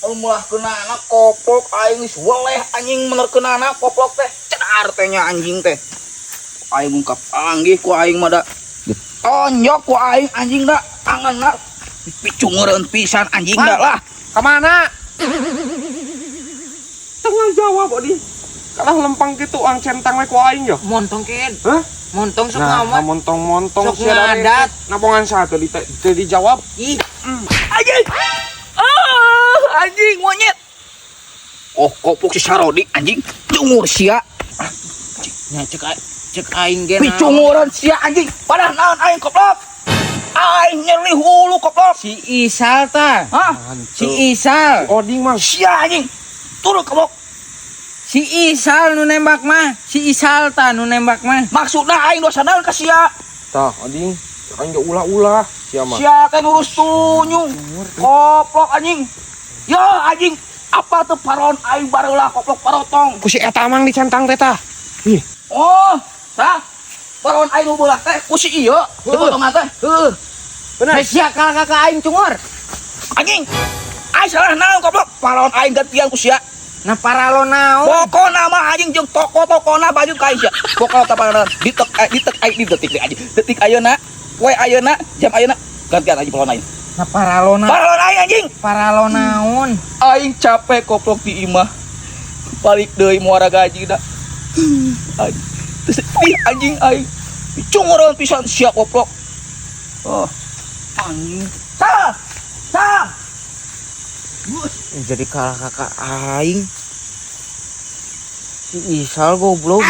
Mulah keunana koplok, aing geus weleh anjing, bener keunana koplok teh. Cedar teh nya anjing teh. Aing mungkap anggih ku aing mah da. Ditonjok ku aing anjing da anganna. Picungureun pisan anjing da lah. Kemana? Tengah jawab, Odi. Kalah lempang gitu ang centang we ku aing yo. Montong ken. Hah? Montong sok Nah, ngomong. montong-montong Sok sia dari- ngadat. Napongan satu di teu dijawab. Ih, Anjing. Ah, anjing monyet. Oh, koplok si Sarodi anjing. Cungur sia. Nya cek aing ge naon. Picunguran sia anjing. Padahal naon aing koplok? Aing nyeri hulu koplok. Si Isal ta. Hah? Si Isal. Oding mah. Sia anjing. Turun koplok. Si Isal nu nembak mah. Si Isal ta nu nembak mah. Maksudna aing dosa naon ka sia? Tah, Oding. Cek aing ge ulah-ulah sia mah. Sia teh ngurus tunyung. Koplok anjing. Ya anjing, apa tuh paron aing bareula koplok parotong. Ku si eta mang dicentang teh tah. Ih, Oh, tah. Paron aing nu beulah teh ku si ieu dipotongan teh. Heeh. Bener. Nah, sia kalah ka aing cungur. Anjing. Aing salah naon koplok? Paron aing gantian ku sia. Nah, paralo naon? Pokona mah anjing jeung toko-tokona baju ka aing sia. Pokona paron ditek ditek aing di detik deui anjing. Detik ayeuna, poe ayeuna, jam ayeuna gantian anjing paron aing. Nah, paralo na Paron aing anjing. Paralo naon? Aing capek koplok di imah. Balik deui muara gaji da. Anjing. Terus ih anjing aing. Cungureun pisan sia koplok. Oh. Anjing. Sah. Sah. Jadi kalah kakak aing. Si Isal goblok.